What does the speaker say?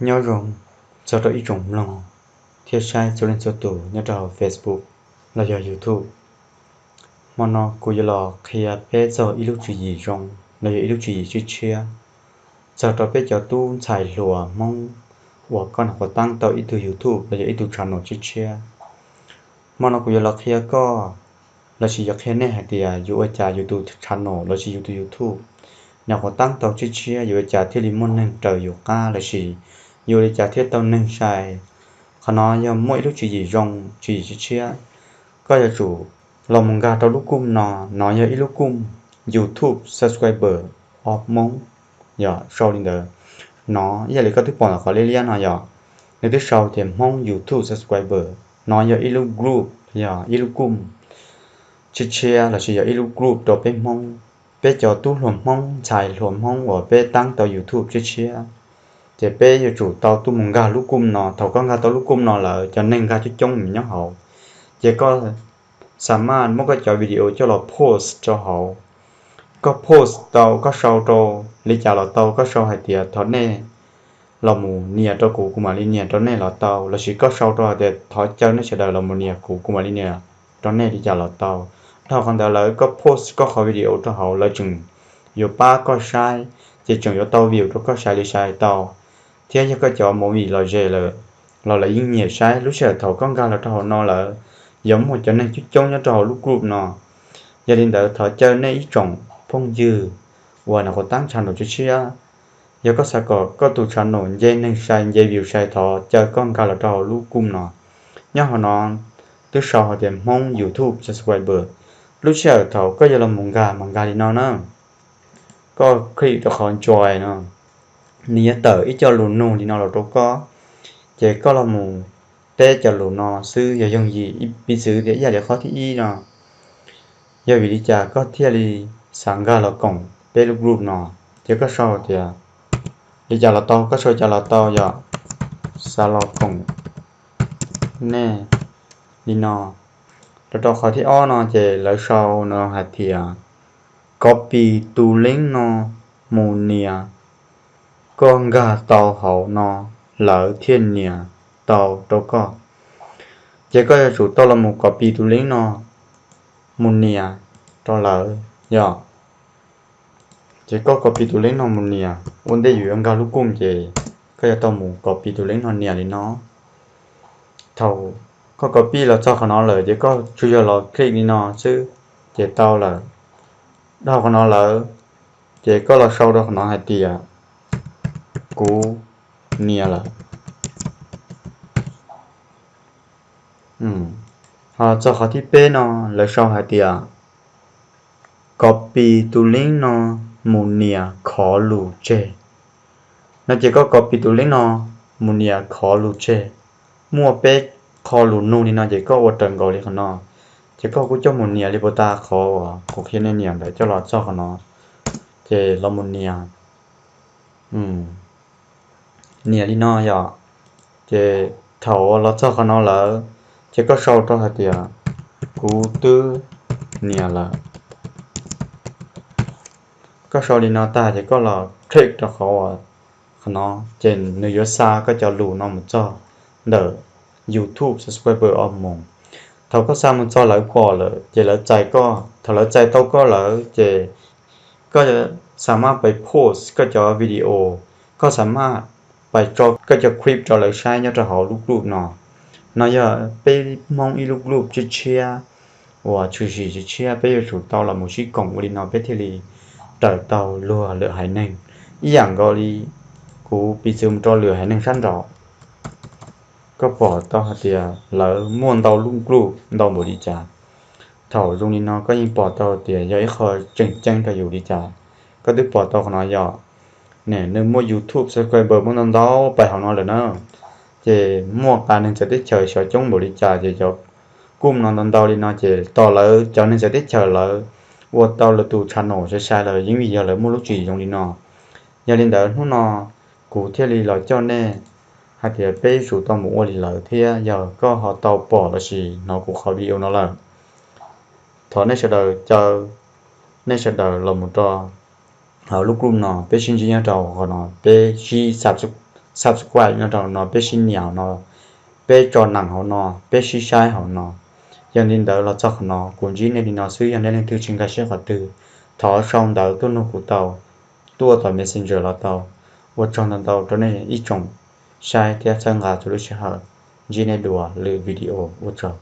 Nyob zoo txog rau ib tsoom mloog thiab saib txhua leej txhua tus nyob rau hauv Facebook los yog YouTube. Hmo no kuv yuav los qhia peb txog ib lub tswv yim zoo los yog ib lub tswv yim tshiab tshiab txog rau peb cov tub ntxhais hluas Hmoob uas koj nyuam qhuav tab tau ib tug YouTube los yog ib tug channel tshiab tshiab. Hmo no kuv yuav los qhia koj lossis yuav qhia nej hais tias yus ua cas yus tus channel lossis yus tus YouTube nyuam qhuav tab tau tshiab tshiab, yuav ua cas thiaj li muaj neeg raws yus qab lossis yuav ua li cas thiaj tau neeg sai. Qhov no yog muaj ib lub tswv yim zoo, tswv yim tshiab tshiab. Koj yuav tsum los mus nkag rau lub kooj no, no yog ib lub kooj YouTube subscriber of Hmoob, yog sau li ntawd. No ib yam li koj twb pom ntawm qhov liab liab no yog nws twb sau tias Hmoob YouTube subscriber. No yog ib lub group, yog ib lub kooj tshiab tshiab lossis yog ib lub group rau peb Hmoob, peb cov tub hluas Hmoob, ntxhais hluas Hmoob uas peb tab tau YouTube tshiab tshiab. Ces peb yuav tsum tau tuaj mus nkag lub kooj no. Thaum koj nkag tau lub kooj no lawm, cov neeg nkag coob coob mus nyob hauv, ces koj xa maj muab koj cov video coj los post rau hauv. Koj post tau, koj sau rau li cas los tau, koj sau hais tias thov nej los mus nias rau kuv, kuv mam li nias rau nej los tau, lossis koj sau rau hais tias thov caw nej sawv daws los mus nias kuv, kuv mam li nias rau nej li cas los tau. Dhau qhov ntawd lawm koj post koj qhov video rau hauv, lawv tseem yuav pab koj saib, ces tseem yuav tau view rau koj sai li sai tau. Thiab yog koj cov movie los ze lawm los lawv yeej nyiam saib. Lub sij hawm thaum koj nkag los rau hauv no lawm, yuav muaj cov neeg coob coob nyob rau hauv lub group no. Yog li ntawd thov caw nej ib tsoom phooj ywg uas nyuam qhuav tab channel tshiab tshiab, yog koj xav kom koj tus channel nce neeg sai, nce view sai, thov caw koj nkag los rau hauv lub kooj no. Nyob hauv no twb sau hais tias Hmoob YouTube subscriber. Lub sij hawm thaum koj yuav los mus nkag mas nkag li no na. Koj click rau qhov join no, nws yuav tawm ib co lus nug li no los rau koj, ces koj los mus teb cov lus no xwb, yog yooj yim. Piv txwv tias ib yam li qhov thib ib no, yog vim li cas koj thiaj li xav nkag los koom peb lub group no, ces koj sau tias li cas los tau, koj sau li cas los tau, yog xav los koom nej li no. Rau rau qhov thib ob no ces lawv sau no hais tias copy tus link no mus nias, koj nkag tau hauv no lawv thiaj nias tau rau koj. Ces koj yuav tsum tau los mus copy tus link no mus nias rau lawv, yog. Ces koj copy tus link no mus nias, ua ntej yus yuav nkag lub kooj ces koj yuav tau mus copy tus link no nias li no. Thaum koj copy los txog qhov no lawm ces koj tsuas yog los click li no xwb ces tau lawm. Dhau qhov no lawm ces koj los sau rau qhov no hais tias kuv nias lawm. Ho txog qhov thib peb no, lawv sau hais tias copy tus link no mus nias khov lus tseg. No ces koj copy tus link no mus nias khov lus tseg. Muaj peb qho lus nug li no ces koj ua raws nkaus li qhov no. Ces koj kuj coj mus nias li puas tas qhov uas kuv qhia nej nias ntawd coj los txog qhov no. Ces los mus nias, nias li no yom. Ces thaum uas los txog qhov no lawm, ces koj sau rau hais tias kuv twb nias lawm. Koj sau li no tag ces koj los click rau qhov, qhov no, ces nws yuav xa koj cov lus no mus txog ntawm YouTube subscriber of Hmoob. Thaum koj xa mus txog lawv pom lawm ces lawv txais koj. Thaum lawv txais tau koj lawm ces koj xa maj pais post koj cov video, koj xa maj pais tso koj cov clip rau lawv saib nyob rau hauv lub group no. No yog peb Hmoob ib lub group tshiab tshiab uas tshwm sim tshiab tshiab, peb yuav tsum tau los mus sib koom ua li no peb thiaj li raws tau luag lwm haiv neeg. Ib yam nkaus li kuv piv txwv mus rau lwm haiv neeg sab nraud, koj pom tau hais tias lawv muaj ntau lub group ntau npaum li cas. Thaum zoo li no koj yeej pom tau tias yog ib qho tseem ceeb rau yus li cas. Koj twb pom tau qhov no yom, ne nws muaj YouTube subscriber muaj ntau ntau pais hauv no lawm na. Ces muaj qee neeg txawv teb chaws xyov coob npaum li cas, ces cov group no ntau ntau li no ces tos lawv cov neeg txawv teb chaws lawv ua tau lawv tus channel sai sai lawm, yeej vim yog lawv muaj lub tswv yim zoo li no. Yog li ntawd hnub no kuv thiaj li los coj nej hais tias peb yuav tsum tau mus ua li lawv thiab. Yog koj ho tau pom lossis hnov kuv qhov video no lawm, thov nej sawv daws caw nej sawv daws los mus rau hauv lub group no, peb sib ntsib nyob rau qhov no, peb sib subs-, subscribe nyob rau no, peb sib nias hauv no, peb tso nees hauv no, peb sib saib hauv no. Yog li ntawd los txog qhov no kuv ntsib nej li no xwb, yog nej leej twg tsis nkag siab qhov twg, thov sau ntawv tuaj nug kuv tau, tuaj tom Messenger los tau. Ua tsaug ntau ntau rau nej ib tsoom saib thiab txhawb nqa txhua lub sij hawm. Ntsib nej dua lwm video, ua tsaug.